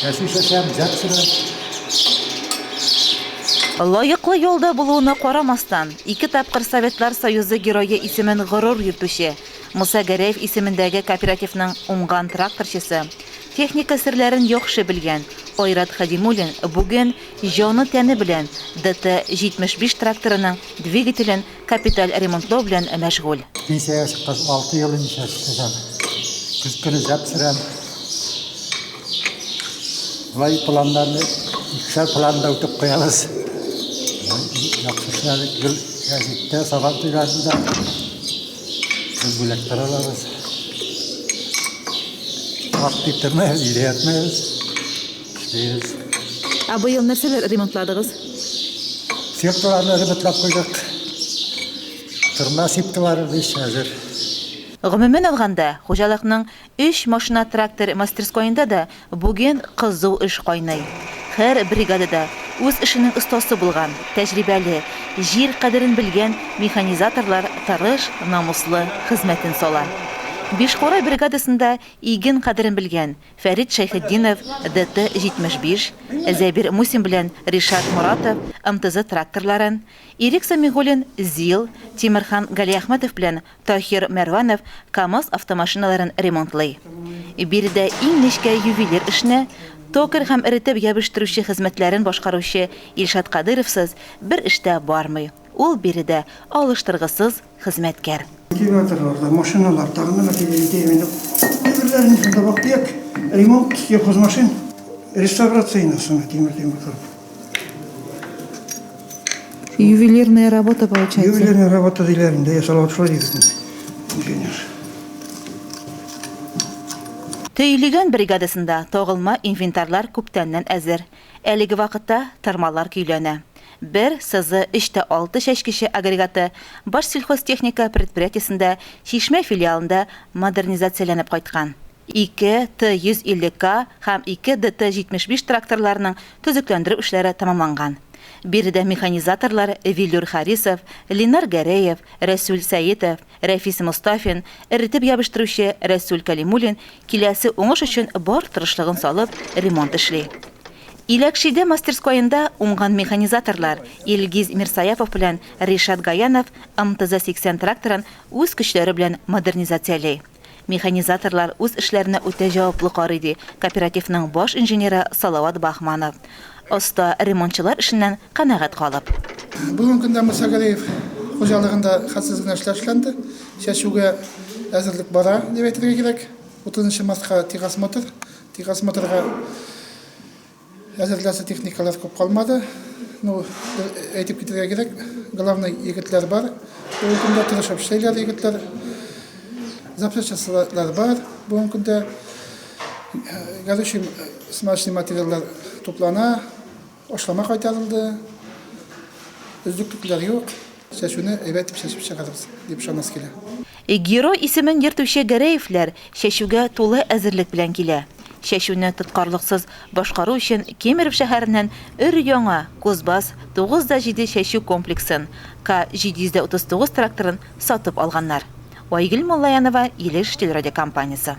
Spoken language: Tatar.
Чәчү чәчәм, зәп сөрәм. Лаеклы ялда булуына карамастан, ике тапкыр Советлар Союзы Герое исемен горур йөртүче, Муса Гәрәев исемендәге кооперативның уңган тракторчысы, техника серләрен яхшы белгән Айрат Хәдимуллин бүген җаны-тәне белән ДТ 75 тракторының двигателен капиталь ремонтлау белән мәшгуль. Пенсиягә чыккач, алты ел инде чәч чәчәм. Көз көне зәп сөрәм. Болай планнарны икешәр план да үтеп куябыз. Яхшы эшләдек. Гел гәзиттә, Сабан туйларында без бүләкләр алабыз. Ак дип тормыйбыз, өйдә ятмыйбыз. Эшлибез. Ә быел нәрсәләр ремонтладыгыз? Сеткаларны ремонтлап куйдык. Тырма сеткалары бик әзер. Гомумән алганда, хуҗалыкның өч машина-трактор мастерскоенда да бүген кызу эш кайный. Һәр бригадада үз эшенең остасы булган, тәҗрибәле, җир кадерен белгән механизаторлар тырыш, намуслы хезмәтен сала. Бишкурай бригадасында иген кадерен белгән, Фәрит Шәйхетдинов, ДТ 75, Зәбир Мусин белән Ришат Моратов МТЗ тракторларын, Ирек Сәмигуллин ЗИЛ, Тимерхан Галиәхмәтов белән Таһир Мәрванов КАМАЗ автомашиналарын ремонтлый. Биредә иң нечкә ювелир эшне, токарь һәм эретеп ябештерүче хезмәтләрен башкаручы Илшат Кадыйровсыз бер эш тә бармый. Ул биредә алыштыргысыз хезмәткәр. Культиваторлар да, машиналар тагын нәмә дип әйтәем инде. Әйберләрен шунда вак-төяк, ремонт, сельхозмашин, реставрация инде соң тимер-тимер торып. Ювелирная работа получается. Ювелирная работа диләр инде, Салават шулай ди бит инде, инженер. Төйлегән бригадасында тагылма инвентарьлар күптәннән әзер. Әлеге вакытта тырмалар көйләнә. Бер СЗ өч тә алты чәчкече агрегаты Башсельхозтехника предприятиесендә Чишмә филиалында модернизацияләнеп кайткан. Ике Т 150 К һәм ике ДТ 75 тракторларының төзекләндерү эшләре тәмамланган. Биредә механизаторлар Вилюр Харисов, Ленар Гәрәев, Рәсүл Сәетов, Рәфис Мостафин, эретеп ябыштыручы Рәсүл Кәлимуллин киләсе уңыш өчен бар тырышлыгын салып ремонт эшли. Иләкшиде мастерскоенда уңган механизаторлар Илгиз Мирсаяпов белән Ришат Гаянов МТЗ-80 тракторын үз көчләре белән модернизацияли. Механизаторлар үз эшләренә үтә җаваплы карый, ди кооперативның баш инженеры Салават Баһманов. Оста ремонтчылар эшеннән канәгать калып. Бүгенге көндә Муса Галиев хуҗалыгында хәтсез генә эшләр эшләнде. Чәчүгә әзерлек бара, дип әйтергә кирәк. 30 нчы мартка техосмотр. Техосмотрга әзерләсе техникалар күп калмады. Ну, әйтеп китәргә кирәк, главный егетләр бар. Бүгенге көндә тырышып эшләйләр егетләр. Запчастьлар бар бүгенге көндә. Горючий смазочный материаллар туплана. Ашлама кайтарылды. Өзлеклекләр юк. Чәчүне әйбәт итеп чәчеп чыгарбыз, дип ышанасы килә. Герой исемен йөртүче Гәрәевләр чәчүгә тулы әзерлек белән килә. Чәчүне тоткарлыксыз башкару өчен Кемеров шәһәреннән өр-яңа Кузбасс 9 да 7 чәчү комплексын, К 739 тракторын сатып алганнар. Айгөл Муллаянова, Илеш телерадиокомпаниясе.